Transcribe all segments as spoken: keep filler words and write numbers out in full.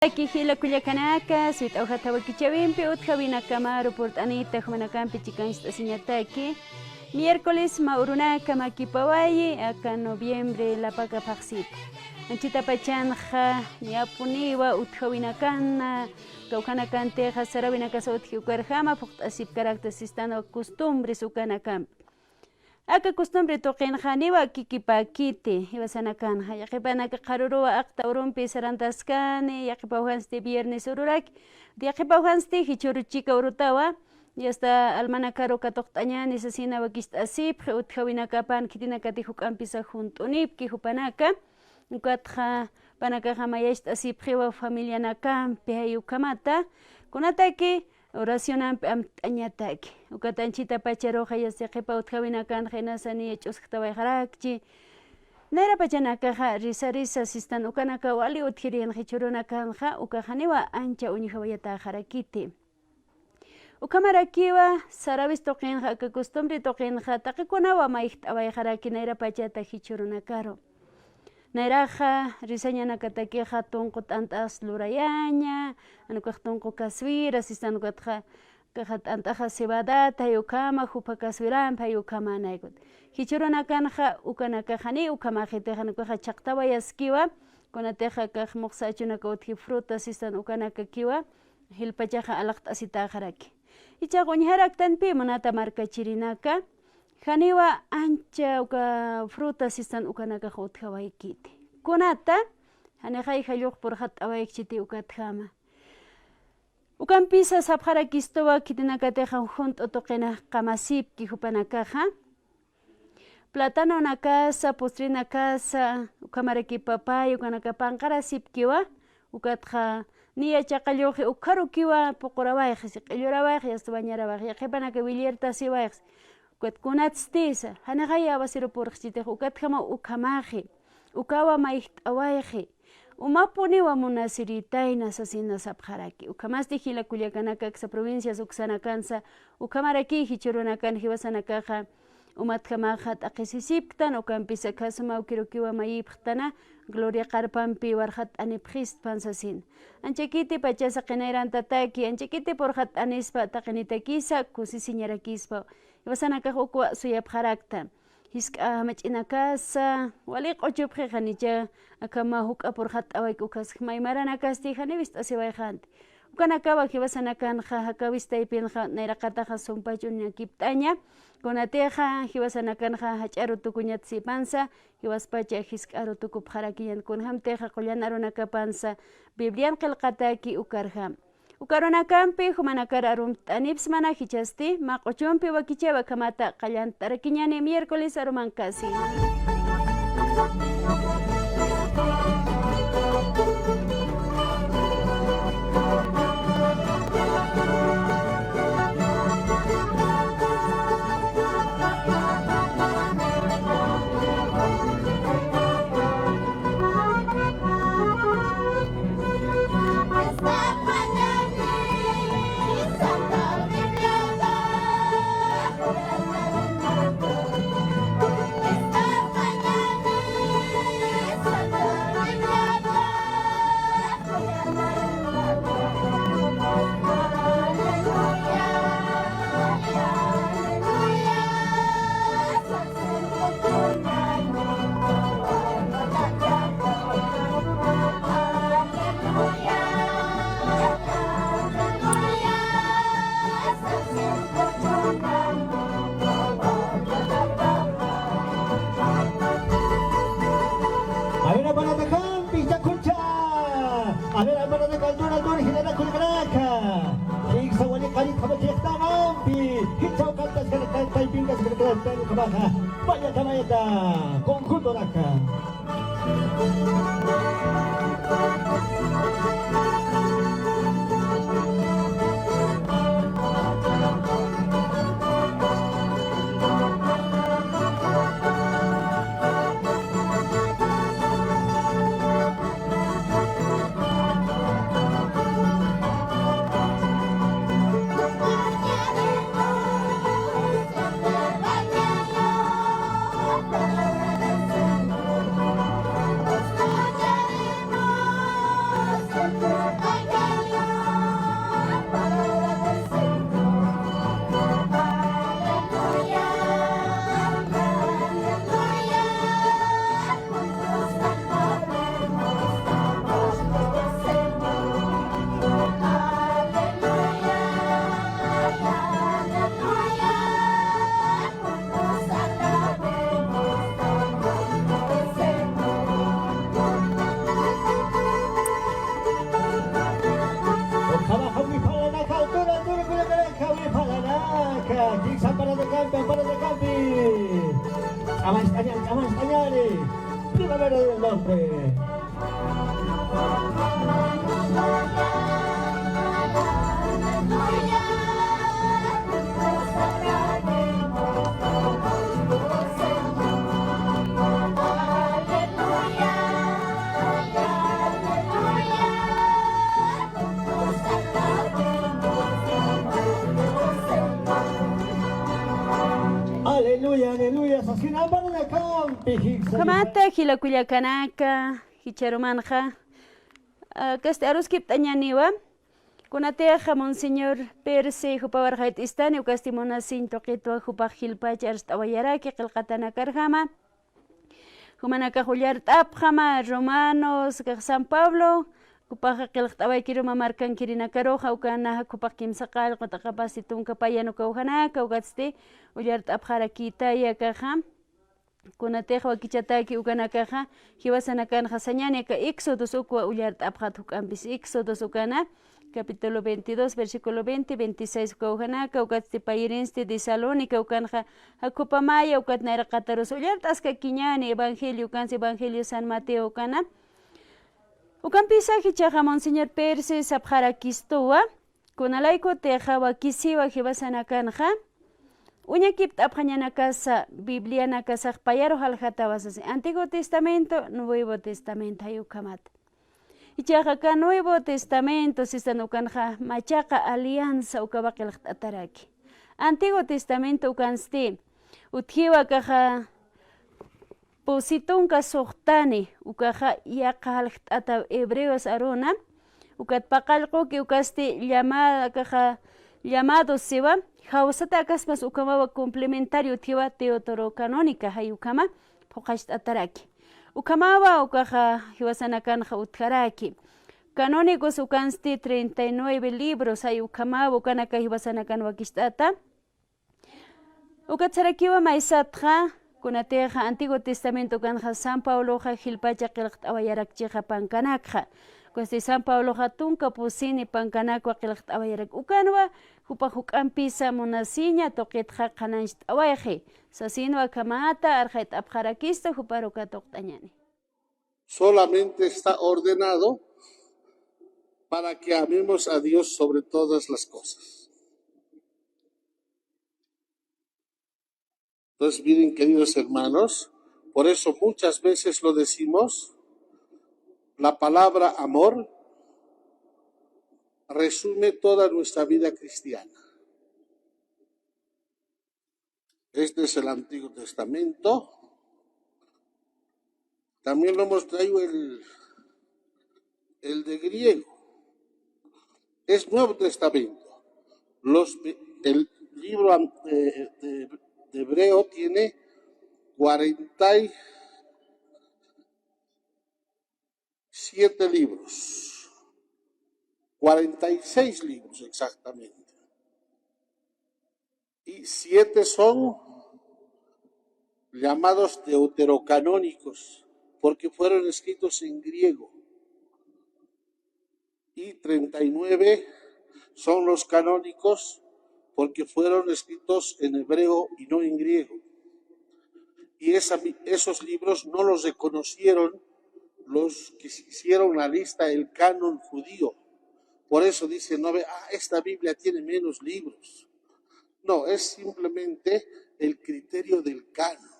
Aki jila kullakanaka, suyt'awjat wakichäwimpi utjäwinakamaru purt'anita jumanakampi chikancht'asiñataki. Miércoles mä urunaka makipawayi, aka noviembre lapaka phaxsita. Anchitapachanxa niyapuniwa utjäwinakana, kawkhanakantixa saräwinakasa utji ukarjama phuqt'asipkarakta sistan costumbres ukanakampi. Aka costumbre tuqinxa janiwa kikipäkiti, jiwasanakanxa. Yaqhipanaka qharüruwa aqta urumpi sarantaskani, yaqhipawjansti viernes ururaki, yaqhipawjansti jichhüru chika urutawa, y hasta almanakaru katuqt'añäni sasina wakicht'asipxi, utjäwinakapan khitinakatix juk'ampisa junt'unipki jupanaka, ukatxa jupanakaxa mayacht'asipxiwa familianakampi jay ukhamata, kunataki oracionampi amt'añataki. Ukat anchitapacharuxa yaqhipa utjäwinakanxa inasa niya ch'usktawayxarakchi. Nayrapachanakaxa risa risa sistan ukanaka wali utjirïnxa jichhürunakanxa, ukax janiwa ancha uñjawayatäxarakiti. Ukhamarakiwa saräwis tuqinxa, aka costumbre tuqinxa, taqikunawa mayjt'awayxaraki nayrapachata jichhürunakaru. Nayraxa risañanakatakixa tunqu t'ant'as lurayaña, jan ukax tunqu kaswira, sistan ukatxa, akaxa t'ant'axa cebadata, jay ukhama, jupha kaswirampi, jay ukhama naykut. Jichhürunakanxa, ukanakax janiw ukhamaxiti, jan ukaxa chhaqtawayaskiwa, kunatixa akax muxsa achunaka utji fruta, sistan ukanakakiwa, jilpachaxa alaqt'asitäxaraki. Jichhax uñjaraktanpi munata markachirinaka, janiwa ancha uka fruta sistan ukanakax utjawaykiti. Kunata, janixay jallux purxatt'awaykchiti ukatjama. Ukampisa sapxarakistuwa khitinakatixa junt'u tuqina qamasipki jupanakaxa. Platanonakasa, postrenakasa, ukhamaraki papaya, ukanaka panqarasipkiwa, ukatxa niya chaqallux ukharukiwa puqurawayxi, q'illurawayxi, yasta wañarawayxi, yaqhipanaka willirtasiwayxi. Ukat kunatstisa, janixay awasiru purxchitix, ukatjama ukhamaxi, ukawa mayjt'awayxi. Umapuniwa munasiritayna sasina sapxaraki. Ukhamasti jila kullakanaka aksa provincias uksanakansa, ukhamaraki jichhürunakan jiwasanakaxa, umatjamaxa t'aqhisisipktan, ukampisa khasma awkirukiwa mayipxtana, Gloria qarpampi warxatt'anipxistpan sasin. Anchakiti pachasa qinayrantataki, anchakiti purxatt'anispa taqinitakisa, kusisiñarakispa. Jiwasanakax ukwa suyapxarakta. Jisk'a jamach'inakasa, wali q'uchupxi janicha, akhama juk'a purxatt'awayki ukhas maymaranakasti janiw ist'asiwayxanti. Ukanakawa jiwasanakanxa, jakäwis taypinxa, nayraqataxa sumpach uñakipt'aña, kunatixa jiwasanakanxa jach'aru tukuñat sipansa, jiwaspacha jisk'aru tukupxarakiñan, kunjamtixa qullan arunakapansa, Biblian qillqataki ukarjam. Uka arunakampi, jumanakar arumt'anipsmana jichhasti, mä q'uchumpi wakichäwi akhamata qallantarakiñani miércoles arumankasi. A ver, apanata jampi, jichha khucha. A ver, apanata kalltuna, kalltuna, jilata khullqanaka. Jiksa wali qallita jamachiqtamampi. Jichha uqaltas karakan, taypinkas karakan, ukhamaxa. Mayata, mayata, conjuntonaka. Amañani, Primavera del Norte. Aleluya, aleluya. Sasin amparnakampi jiksa. Kamata jilakullakanaka, jicharumanxa. Ah, kasti aruskipt'añaniwa. Kunatixa Monseñor Percy jupawarxayt'istani, ukasti munasiñ tuqitwa jupax jilpacha arst'awayaraki qillqatanakarjama. Jumanakax ullart'apxama Romanos, kax San Pablo, jupaxa qillqt'awayki Roma markankirinakaruxa, ukana jupax kimsa qallqu t'aqapasti tunka payan uka ujanaka, ukatsti ullart'apxarakitaya kaxa. Kunatix wakichataki ukanakaxa, jiwasanakanxa sañani aka Éxodos ukwa ullart'apxat juk'ampis, Éxodos ukana, capítulo veintidós, versículo veinte, veintiséis uka ujanaka, ukatsti payirinsti Tesalónica ukanxa, jakupamaya ukat nayraqatarus ullart'askakiñani evangelio, ukansi evangelio San Mateo ukana. Ukampisa jichhaxa Monseñor Percy sapxarakistuwa, kunalaykutixa wakisiwa jiwasanakanxa, uñakipt'apxañanakasa, Biblianakasax payaru jaljatawa sasi, Antiguo Testamento, Nuevo Testamento, jay ukhamata. Jichhaxa aka Nuevo Testamento, sisan ukanxa machaqa alianza ukawa qillqt'ataraki. Antiguo Testamento ukansti, utjiwa kaxa, pusi tunka suxtani, ukaxa yaqha jaljt'ata Hebreos aruna, ukat paqallquki ukasti llama-, akaxa llamados siwa, jawsata akaspas ukhamawa complementario utjiwa deuterocanónica, jay ukhama phuqhacht'ataraki. Ukhamawa ukaxa jiwasanakanxa utjaraki. Canónicos ukansti treinta y nueve libros, jay ukhamawa ukanaka jiwasanakan wakicht'ata. Ukat sarakiwa maysatxa, kunatixa Antiguo Testamento ukanxa San Pabloxa jilpacha qillqt'awayarakchixa pankanakxa. Ukasti San Pabloxa tunka pusini pankanakwa qillqt'awayarak. Ukanwa jupax juk'ampisa munasiña tuqitxa qhanañcht'awayxi. Sasinwa kamata arxayt'apxarakista juparu katuqt'añani. Solamente está ordenado para que amemos a Dios sobre todas las cosas. Entonces, miren, queridos hermanos, por eso muchas veces lo decimos, la palabra amor resume toda nuestra vida cristiana. Este es el Antiguo Testamento. También lo hemos traído el, el de griego. Es Nuevo Testamento. Los, el libro an-, de, de, de hebreo tiene cuarenta y siete libros. Cuarenta y seis libros exactamente. Y siete son llamados deuterocanónicos, porque fueron escritos en griego. Y treinta y nueve son los canónicos, porque fueron escritos en hebreo y no en griego. Y esa, esos libros no los reconocieron los que hicieron la lista, el canon judío. Por eso dice, no ve, ah, esta Biblia tiene menos libros. No, es simplemente el criterio del canon.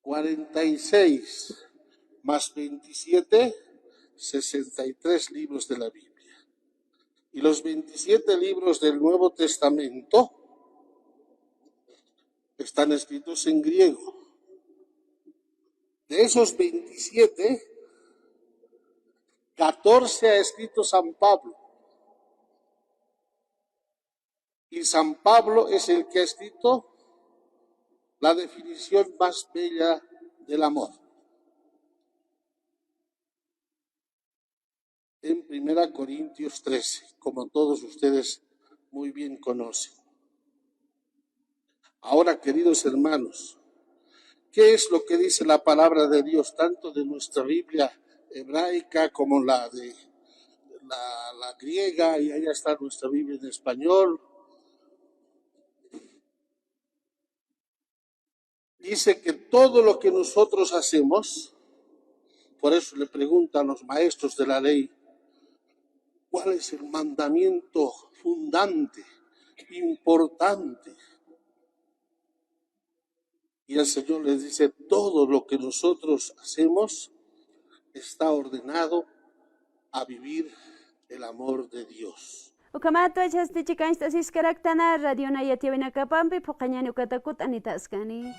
Cuarenta y seis más veintisiete, sesenta y tres libros de la Biblia. Y los veintisiete libros del Nuevo Testamento están escritos en griego. De esos veintisiete, catorce ha escrito San Pablo. Y San Pablo es el que ha escrito la definición más bella del amor. En Primera Corintios trece, como todos ustedes muy bien conocen. Ahora, queridos hermanos, ¿qué es lo que dice la palabra de Dios, tanto de nuestra Biblia hebraica como la de la, la griega, y allá está nuestra Biblia en español? Dice que todo lo que nosotros hacemos, por eso le preguntan los maestros de la ley, ¿cuál es el mandamiento fundante, importante? Y el Señor les dice, todo lo que nosotros hacemos está ordenado a vivir el amor de Dios. Ukhamatwa chasti chikancht'asiskaraktana radiona yatiyawinakapampi phuqhañani ukata kut'anitaskani.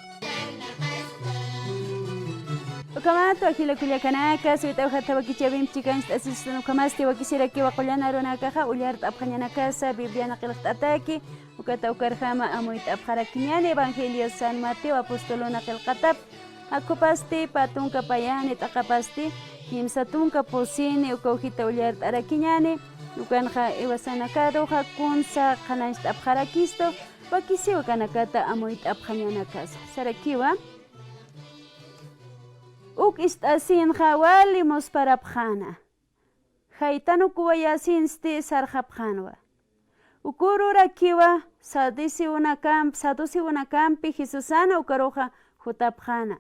Ukhamatwa jila kullakanaka, suyt'aw jathawakichawimpi chikancht'asistan ukhamasti wakisirakiwa qullan arunakaxa ullart'apxañanakasa Bibliana qillqt'ataki, ukata ukarjama amuyt'apxarakiñani Evangelio San Mateo apostoluna qillqatap, jakhupasti pä tunka payani t'aqapasti kimsa tunka pusini uka ujita ullart'arakiñani, ukanxa iwasanakaruxa kunsa qhanañcht'apxarakistu, wakisiw akanakata amuyt'apxañanakasa. Sarakiwa, uk ist'asinxa wali musparapxäna. Jaytan ukuwayasinsti sarxapxänwa. Ukururakiwa saduceonakamp-, saduceonakampi Jesusana ukaruxa jutapxäna.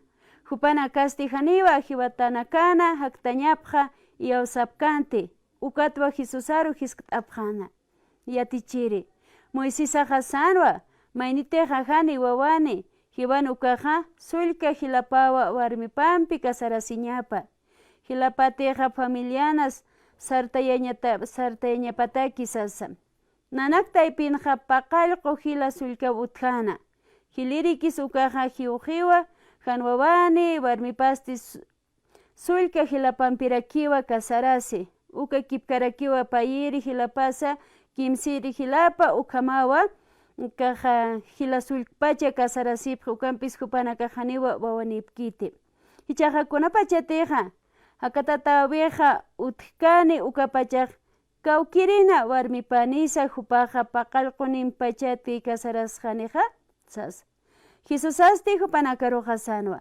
Jupanakasti janiwa jiwatanakana jaktañapxa iyawsapkänti, ukatwa Jesusaru jiskt'apxäna. Yatichiri, Moisesaxa sänwa, maynitixa jani wawani, jiwan ukaxa sullka jilapawa warmipampi casarasiñapa. Jilapatixa familianas sartayañata-, sartayañapataki sasa. Nanak taypinxa paqallqu jila sullkaw utjäna. Jilïrikis ukaxa jiwxiwa, jan wawani, warmipasti su-, sullka jilapampirakiwa casarasi. Uka kipkarakiwa payïri jilapasa, kimsïri jilapa, ukhamawa, ukaxa jila sullkpacha casarasipxi, ukampis jupanakax janiwa wawanïpkiti. Jichhaxa kunapachatixa jakatatäwixa utjkani ukapachax kawkïrina warmipanisa jupaxa paqallqunimpachati casarasxanixa, sasa. Jesusasti jupanakaruxa sänwa,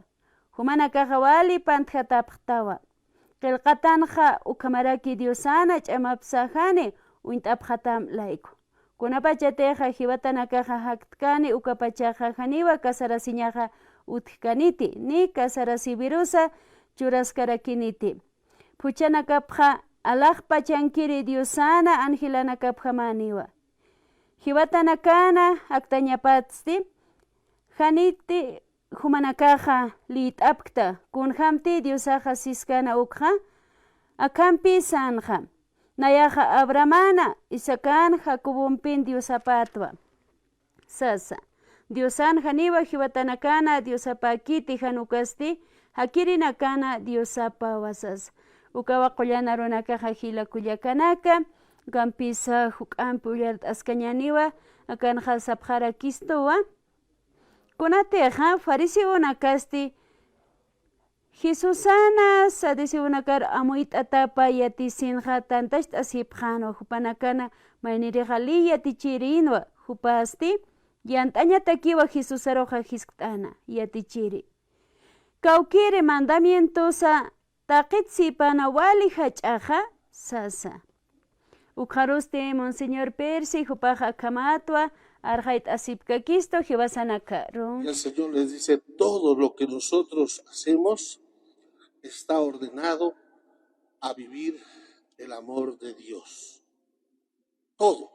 jumanakaxa wali pantjatapxtawa. Qillqatanxa ukhamaraki Diosana ch'amapsäxani uñt'apxatam layku. Kunapachatixa jiwatanakaxa jaktkani ukapachaxa janiwa casarasiñaxa utjkaniti, ni casarasiwirusa churaskarakiniti. Phuchhanakapxa alaxpachankiri Diosana angelanakapjamäniwa. Jiwatanakana jaktañapatsti, janiti jumanakaxa liyt'apkta, kunjämti Diosaxa siskana ukxa, akhampi sänxa. Nayaxa Abrahamana, Isaacana, Jacobompin Diosapätwa. Sasa. Diosan janiwa jiwatanakana Diosapäkiti jan ukasti, jakïrinakana Diosapawa sasa. Ukawa qullan arunakaxa jila kullakanaka, ukampisa juk'ampi ullart'askañäniwa, akanxa sapxarakistuwa. Kunatixa fariseonakasti Jesusana saduceonakar amuyt'atapa yatisinxa tantacht'asipxänwa, jupanakana maynirixa liy yatichirïnwa, jupasti yant'añatakiwa Jesusaruxa jiskt'äna, yatichiri. Kawkïri mandamientosa taqit sipana wali jach'axa, sasa. Ukxarusti Monseñor Percy jupax akhamatwa arxayt'asipkakistu jiwasanakaru. Y el Señor les dice, todo lo que nosotros hacemos está ordenado a vivir el amor de Dios. Todo.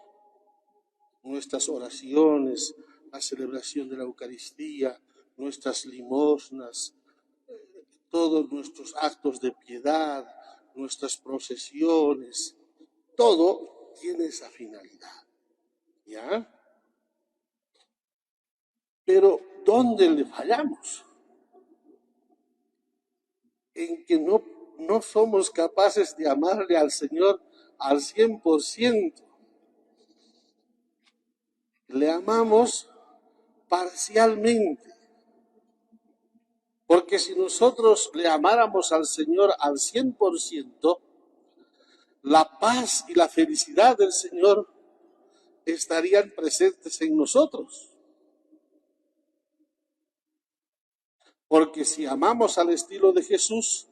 Nuestras oraciones, la celebración de la Eucaristía, nuestras limosnas, eh, todos nuestros actos de piedad, nuestras procesiones, todo tiene esa finalidad. ¿Ya? Pero, ¿dónde le fallamos? En que no, no somos capaces de amarle al Señor al cien por ciento. Le amamos parcialmente. Porque si nosotros le amáramos al Señor al cien por ciento, la paz y la felicidad del Señor estarían presentes en nosotros. Porque si amamos al estilo de Jesús,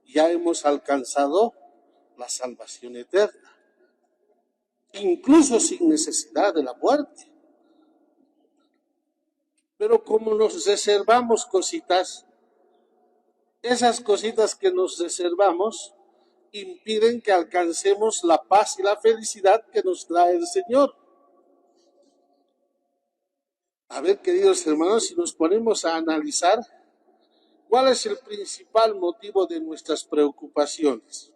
ya hemos alcanzado la salvación eterna, incluso sin necesidad de la muerte. Pero como nos reservamos cositas, esas cositas que nos reservamos impiden que alcancemos la paz y la felicidad que nos trae el Señor. A ver, queridos hermanos, si nos ponemos a analizar, ¿cuál es el principal motivo de nuestras preocupaciones?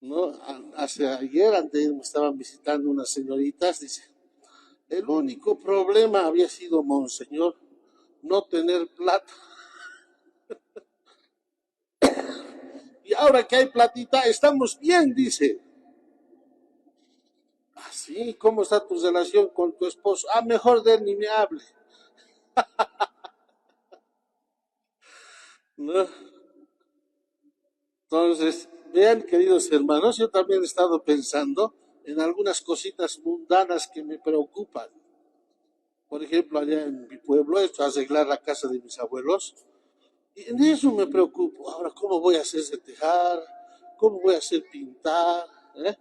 ¿No? A-, hace ayer, antes me estaban visitando unas señoritas, dice, el único problema había sido, monseñor, no tener plata. Y ahora que hay platita, estamos bien, dice. Así, ¿cómo está tu relación con tu esposo? Ah, mejor de él ni me hable. ¿No? Entonces, vean, queridos hermanos, yo también he estado pensando en algunas cositas mundanas que me preocupan. Por ejemplo, allá en mi pueblo, esto, arreglar la casa de mis abuelos. Y en eso me preocupo. Ahora, ¿cómo voy a hacer ese tejar? ¿Cómo voy a hacer pintar? ¿Eh?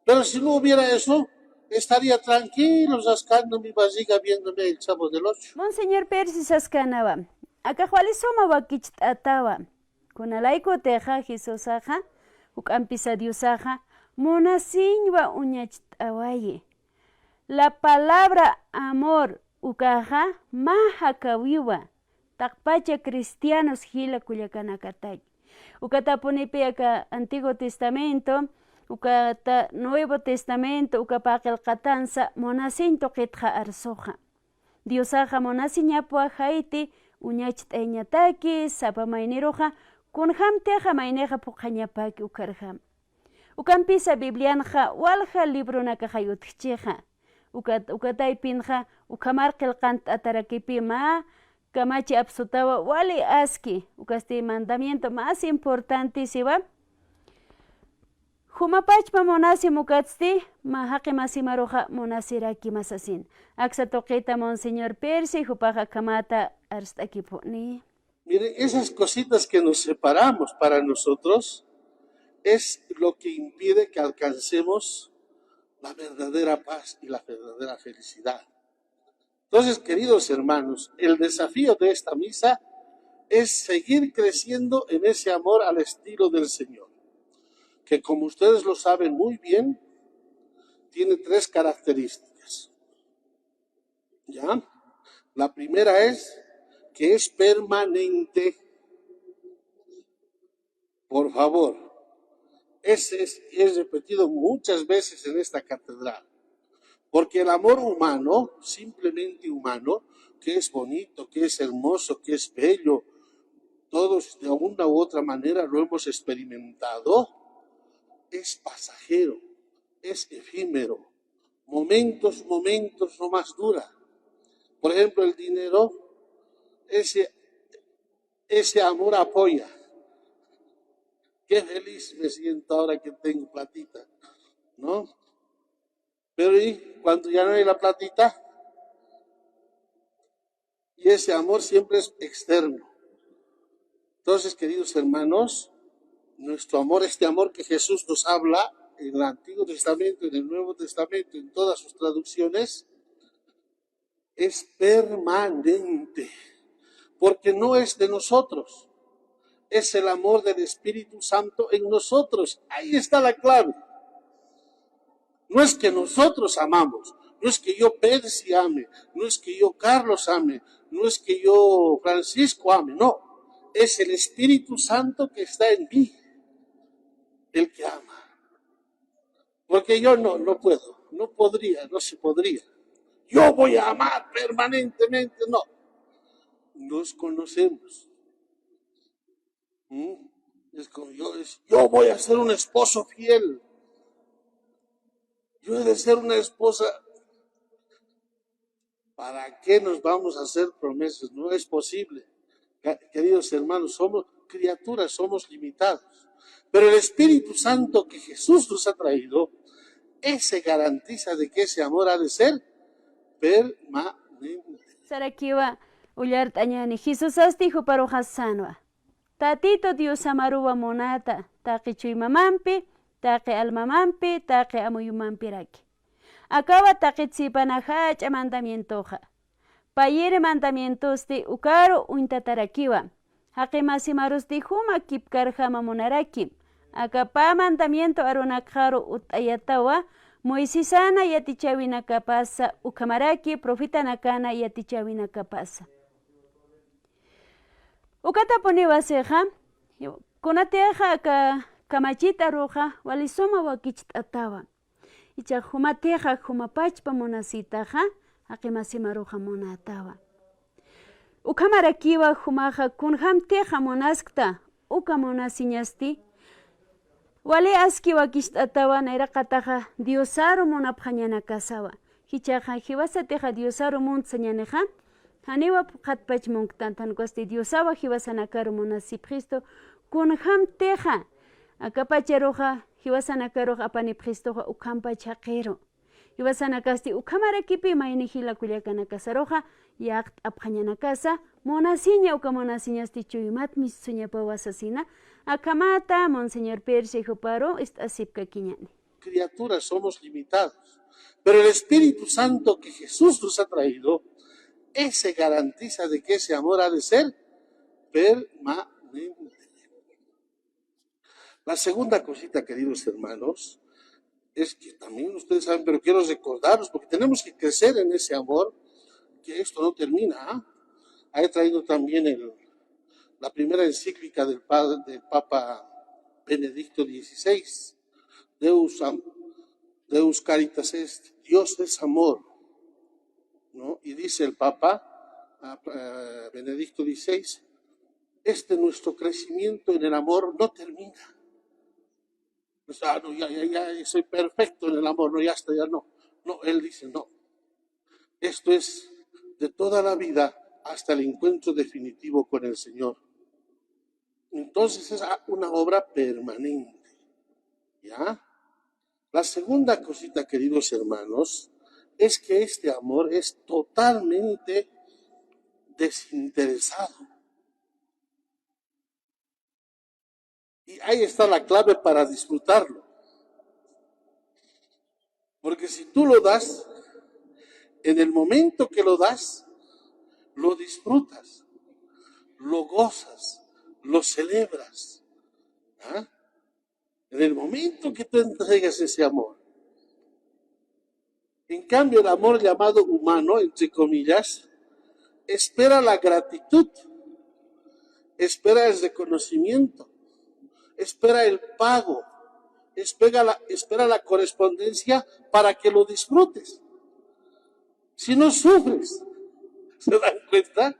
Pero si no hubiera eso, estaría tranquilo, rascando mi barriga, viéndome el Chavo del Ocho. Monseñor Percy saskanawa, akaxwali suma wakicht'atawa. Kunalaykutixa Jesusaxa, juk'ampisa Diosaxa, munasiñwa uñacht'awayi. La palabra amor ukaxa mä jakawiwa, taqpacha cristianos jila kullakanakataki. Ukatapunipi aka Antiguo Testamento, ukata Nuevo Testamento, ukapa qillqatansa munasiñ tuqitxa arsuxa. Diosaxa munasiñapwa jayti uñacht'ayañataki, sapa mayniruxa, kunjamtixa maynixa phuqhañapaki ukharjam. Ukampisa Biblianxa walja libronakaxay utjchixa. Ukat-, ukataypinxa ukhamar qillqant'atarakipï mä kamachi apsutawa wali aski, ukasti mandamiento más importante siwa. Jumapachpa munasim ukatsti, mä jaqi masimaruxa munasirakimasasin. Aksa tuqita Monseñor Percy, jupax akhamata arst'akipuni. Miren, esas cositas que nos separamos para nosotros es lo que impide que alcancemos la verdadera paz y la verdadera felicidad. Entonces, queridos hermanos, el desafío de esta misa es seguir creciendo en ese amor al estilo del Señor, que como ustedes lo saben muy bien, tiene tres características. ¿Ya? La primera es que es permanente. Por favor, ese es, es repetido muchas veces en esta catedral. Porque el amor humano, simplemente humano, que es bonito, que es hermoso, que es bello, todos de una u otra manera lo hemos experimentado, es pasajero, es efímero. Momentos, momentos nomás dura. Por ejemplo, el dinero, ese, ese amor apoya. Qué feliz me siento ahora que tengo platita, ¿no? Pero ¿y cuando ya no hay la platita? Y ese amor siempre es externo. Entonces, queridos hermanos, nuestro amor, este amor que Jesús nos habla en el Antiguo Testamento, en el Nuevo Testamento, en todas sus traducciones, es permanente, porque no es de nosotros, es el amor del Espíritu Santo en nosotros. Ahí está la clave. No es que nosotros amamos, no es que yo Percy ame, no es que yo Carlos ame, no es que yo Francisco ame, no. Es el Espíritu Santo que está en mí el que ama. Porque yo no, no puedo, no podría, no se podría. Yo voy a amar permanentemente, no. Nos conocemos. ¿Mm? Es como yo, es, yo voy a ser un esposo fiel. Yo he de ser una esposa. ¿Para qué nos vamos a hacer promesas? No es posible. Ca-, queridos hermanos, somos criaturas, somos limitados. Pero el Espíritu Santo que Jesús nos ha traído, ese garantiza de que ese amor ha de ser permanente. Sarakiwa ullart'añäni, Jesusasti juparuxa sänwa. Tatitu Diosamaruwa munata, taqi chuymamampi, taqi almamampi, taqi amuyumampiraki. Akawa taqit sipana jach'a mandamientoxa. Payïr mandamientosti ukaru uñtatarakiwa. Jaqi masimarusti juma kipkarjama munaraki. Aka pä mandamiento arunakxaru utt'ayatawa, Moisesana yatichäwinakapasa, ukhamaraki profetanakana yatichäwinakapasa. Ukatapuniwa sixa, kunatixa aka kamachit aruxa wali suma wakicht'atawa. Jichhax jumatixa juma pachpa munasitaxa, jaqi masimaruxa munatawa. Ukhamarakiwa jumaxa kunjämtixa munaskta, uka munasiñasti, wali aski wakicht'atawa nayraqataxa Diosaru munapxañanakasawa. Jichhaxa jiwasatixa Diosaru muntsañänixa, janiwa phuqhatpach munktan, jan ukasti Diosawa jiwasanakaru munasipxistu, kunjämtixa, akapacharuxa, jiwasanakarux apanipxistuxa, ukhampach jaqiru. Jiwasanakasti ukhamarakipi mayni jila kullakanakasaruxa, yaqt'apxañanakasa, munasiña uka munasiñasti chuymat mistsuñapawa sasina, akhamata Monseñor Percy juparu ist'asipkakiñäni. Criaturas, somos limitados. Pero el Espíritu Santo que Jesús nos ha traído, ese garantiza de que ese amor ha de ser permanente. La segunda cosita, queridos hermanos, es que también ustedes saben, pero quiero recordarlos, porque tenemos que crecer en ese amor, que esto no termina, ¿ah? He traído también el, la primera encíclica del padre, del Papa Benedicto dieciséis, Deus, am- Deus Caritas Est, Dios es amor, ¿no? Y dice el Papa, ah, eh, Benedicto dieciséis, este nuestro crecimiento en el amor no termina. O sea, no, ya, ya, ya soy perfecto en el amor, no, ya está, ya no. No, él dice, no. Esto es de toda la vida hasta el encuentro definitivo con el Señor. Entonces es a- una obra permanente. ¿Ya? La segunda cosita, queridos hermanos, es que este amor es totalmente desinteresado. Y ahí está la clave para disfrutarlo. Porque si tú lo das, en el momento que lo das, lo disfrutas, lo gozas, lo celebras. ¿Ah? En el momento que tú entregas ese amor. En cambio, el amor llamado humano, entre comillas, espera la gratitud, espera el reconocimiento, espera el pago, espera la, espera la correspondencia para que lo disfrutes. Si no sufres, ¿se dan cuenta?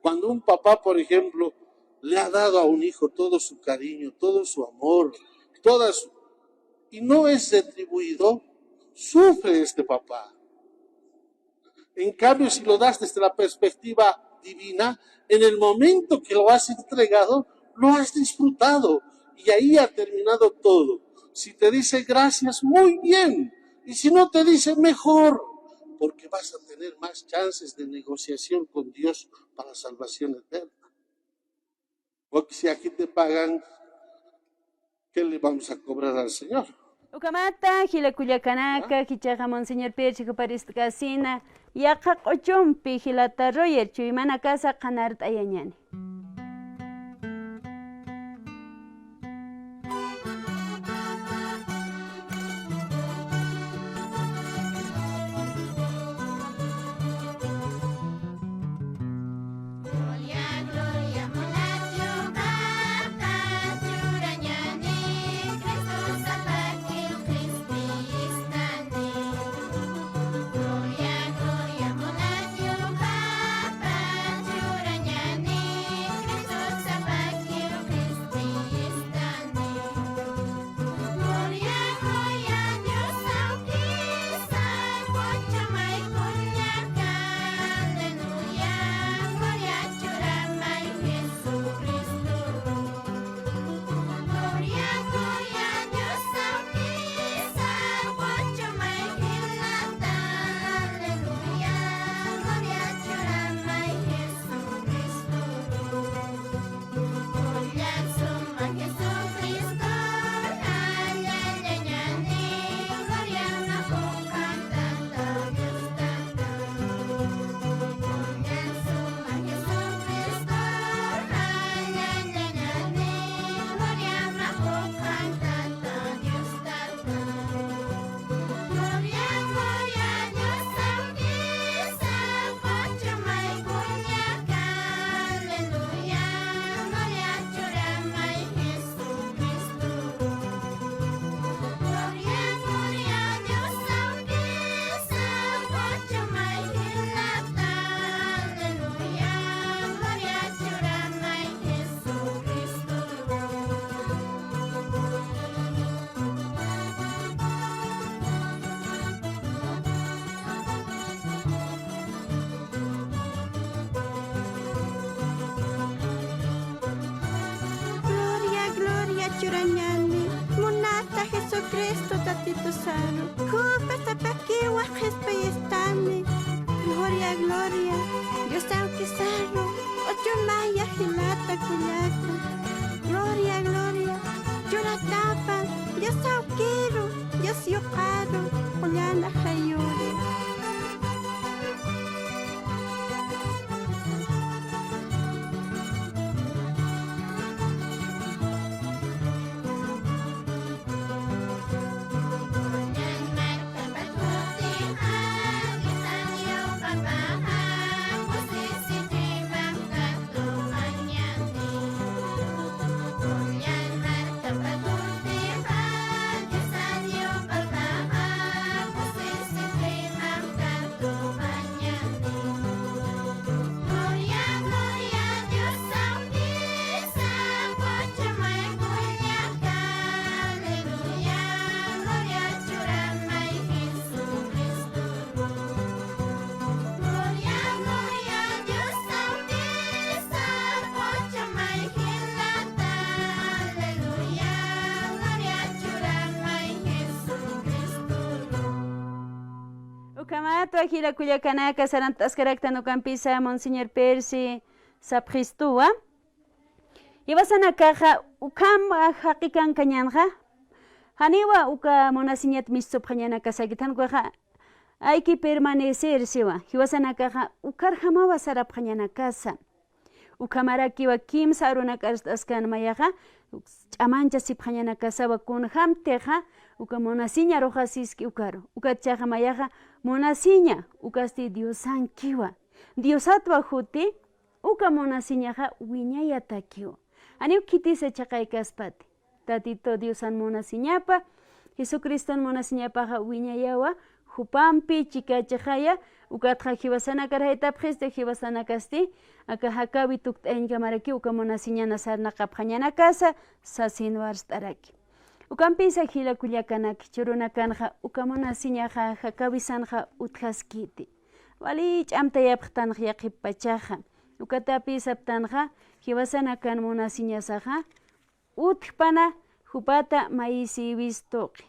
Cuando un papá, por ejemplo, le ha dado a un hijo todo su cariño, todo su amor, toda su, y no es retribuido, sufre este papá. En cambio, si lo das desde la perspectiva divina, en el momento que lo has entregado, lo has disfrutado y ahí ha terminado todo. Si te dice gracias, muy bien. Y si no te dice, mejor, porque vas a tener más chances de negociación con Dios para salvación eterna. Porque si aquí te pagan, ¿qué le vamos a cobrar al Señor? Ukhamata, jila kullakanaka, jichhaxa Monseñor Percy jupar ist'kasina, yaqha q'uchumpi jilata Roger chuymanakasa qhanart'ayañäni. Jesucristo Tatitusaru, jupa sapakiwa qhispiyistani. Gloria, gloria. Diosawkisaru, q'uchumaya jilata kullaka. Gloria, gloria. Churatapa, Diosawkiru, Dios yuqaru, qullana jayuri. Ukhamatwa jila kullakanaka, sarant'askaraktan ukampisa Monseñor Percy sapxistuwa. Jiwasanakaxa ukham jaqikankañänxa, janiwa uka munasiñat mistsupxañanakasakit, jan ukaxa hay que permanecer siwa. Jiwasanakaxa ukharjamawa sarapxañanakasa. Ukhamarakiwa kimsa arunak'arst'askan, mayaxa ch'amanchasipxañanakasawa kunjämtixa uka munasiña aruxasiski ukaru. Ukatchaxa mayaxa munasiña, ukasti Diosankiwa. Diosatwa juti, uka munasiñaxa wiñayatakiwa. Janiw khitisa chhaqaykaspati. Tatitu Diosan munasiñapa, Jesucriston munasiñapaxa wiñayawa, jupampi chikachaxaya, ukatxa jiwasanakar jaytapxisti, jiwasanakasti aka jakäwi tukt'ayañkamaraki uka munasiñana sarnaqapxañanakasa, sasin warst'araki. Ukampisa jila kullakanaka, jichhürunakanxa uka munasiñaxa jakäwisanxa utjaskiti. Wali ch'amtayapxtanx yaqhip pachaxa. Ukatapï saptanxa, jiwasanakan munasiñasaxa utjpana jupata mayisïwis tuqi.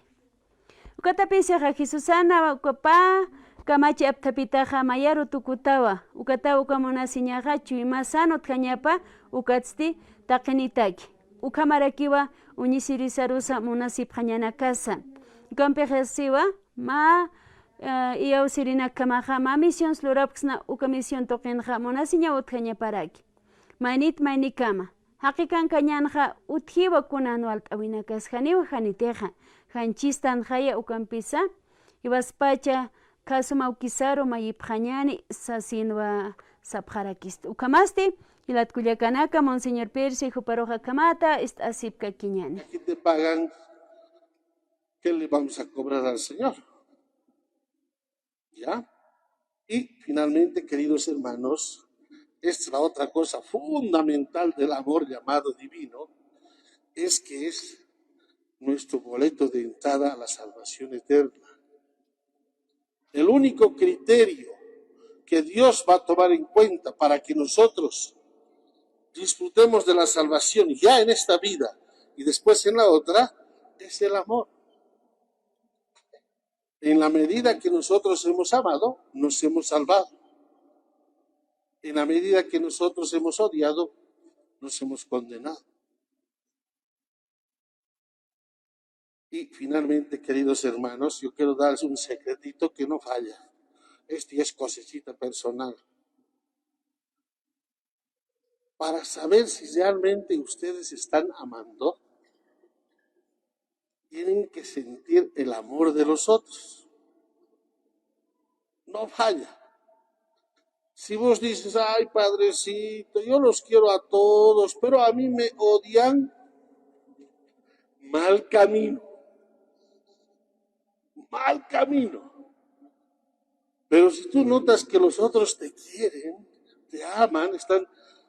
Ukatapïsixa Jesusana uka pä kamachi apthapitaxa mayaru tukutawa, ukataw uka munasiñaxa chuymasan utjañapa ukatsti taqinitaki. Ukhamarakiwa uñisirisarusa munasipxañanakasa. Ukampixasiwa mä, eh, iyawsirinakjamaxa mä misions lurapksna uka misión tuqinxa munasiñaw utjañaparaki. Maynit maynikama. Jaqikankañänxa utjiwa kunan walt'äwinakas, janiw janitixa. Janchistanxaya ukampisa, jiwaspacha khasum awkisaru mayipxañäni sasinwa sapxarakisti. Ukhamasti, jilat kullakanaka, Monseñor Percy juparux akhamata ist'asipkakiñäni. Aquí te pagan, ¿qué le vamos a cobrar al Señor? ¿Ya? Y finalmente, queridos hermanos, esta es la otra cosa fundamental del amor llamado divino, es que es nuestro boleto de entrada a la salvación eterna. El único criterio que Dios va a tomar en cuenta para que nosotros disfrutemos de la salvación ya en esta vida y después en la otra es el amor. En la medida que nosotros hemos amado, nos hemos salvado. En la medida que nosotros hemos odiado, nos hemos condenado. Y finalmente, queridos hermanos, yo quiero darles un secretito que no falla. Este es cosechita personal. Para saber si realmente ustedes están amando, tienen que sentir el amor de los otros. No falla. Si vos dices, "Ay, padrecito, yo los quiero a todos, pero a mí me odian", mal camino. Mal camino. Pero si tú notas que los otros te quieren, te aman, están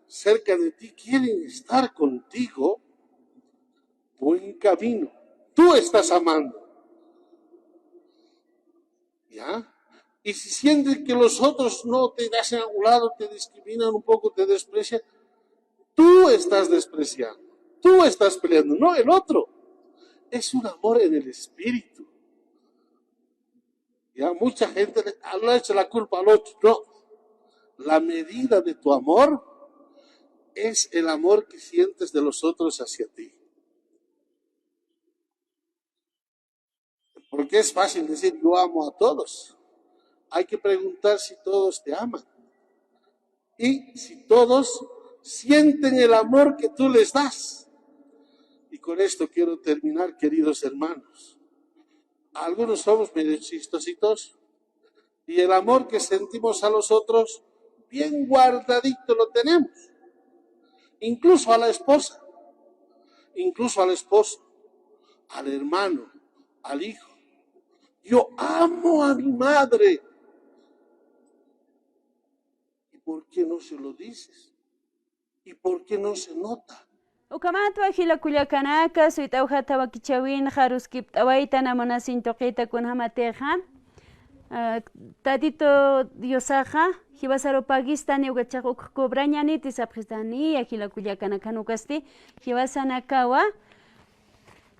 cerca de ti, quieren estar contigo, buen camino. Tú estás amando. ¿Ya? Y si sientes que los otros no te hacen a un lado, te discriminan un poco, te desprecian, tú estás despreciando, tú estás peleando, no el otro. Es un amor en el espíritu. Ya mucha gente le, le echa la culpa al otro. No. La medida de tu amor es el amor que sientes de los otros hacia ti. Porque es fácil decir yo amo a todos. Hay que preguntar si todos te aman y si todos sienten el amor que tú les das. Y con esto quiero terminar, queridos hermanos. Algunos somos medio chistositos y el amor que sentimos a los otros bien guardadito lo tenemos. Incluso a la esposa, incluso al esposo, al hermano, al hijo. Yo amo a mi madre. ¿Y por qué no se lo dices? ¿Y por qué no se nota? Ukhamatwa jila kullakanaka, suyt'awjat wakichäwinxa aruskipt'awayta, na munasiñ tuqita kunjamatixa. Ah, Tatito Diosaxa jiwasaru pagistani, ukachax uk cobrañaniti sapxistani, jila kullakanaka, jan ukasti jiwasanakawa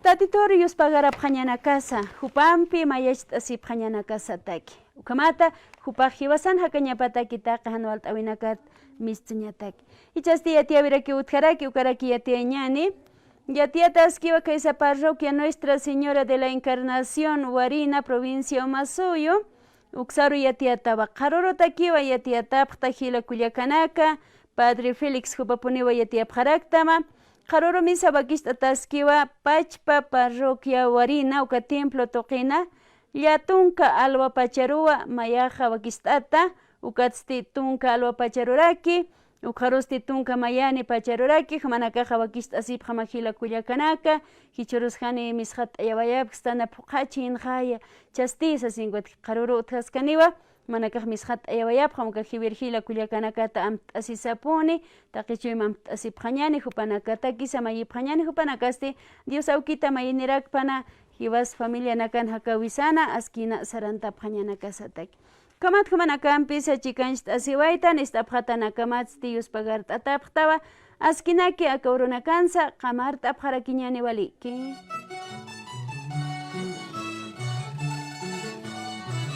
Tatituru yuspagarapxañanakasa, jupampi mayacht'asipxañanakasataki. Ukhamata, jupax jiwasan jakañapataki taqi jan walt'äwinakat mistsuñataki. Jichhasti yatiyäwiraki utjaraki, ukaraki yatiyañäni. Yatiyataskiwa khaysa parroquia Nuestra Señora de la Encarnación, Warina, provincia Omasuyuyu. Uksaru yatiyatawa, qharürutakiwa yatiyatapxta jila kullakanaka, Padre Félix jupapuniwa yatiyapxaraktama. Qharüru misa wakicht'ataskiwa, Pachpa parroquia Warina, uka templo tuqina, llätunka alwapacharuwa mayaxa wakicht'ata, ukatsti tunka alwapacharuraki, ukxarusti tunka mayani pacharuraki, jumanakaxa wakicht'asipxama jila kullakanaka, jichhürus jani misxat'ayawayapxsta, na phuqhachinxaya, jichhasti sasinkwat qharüru utjaskaniwa, jumanakax misxat'ayawayapxam, uka jiwir jila kullakanakata amtt'asisapuni, taqi chuyma amtt'asipxañäni, jupanakataki samayipxañäni, jupanakasti Dios awkita mayinirakpana, jiwas familianakan jakäwisana, askina sarantapxañanakasataki. Ukhamat jumanakampisa chikancht'asiwaytan, ist'apxatanakamatsti yuspagart'atapxtawa, askinaki aka urunakansa qamart'apxarakiñäni waliki.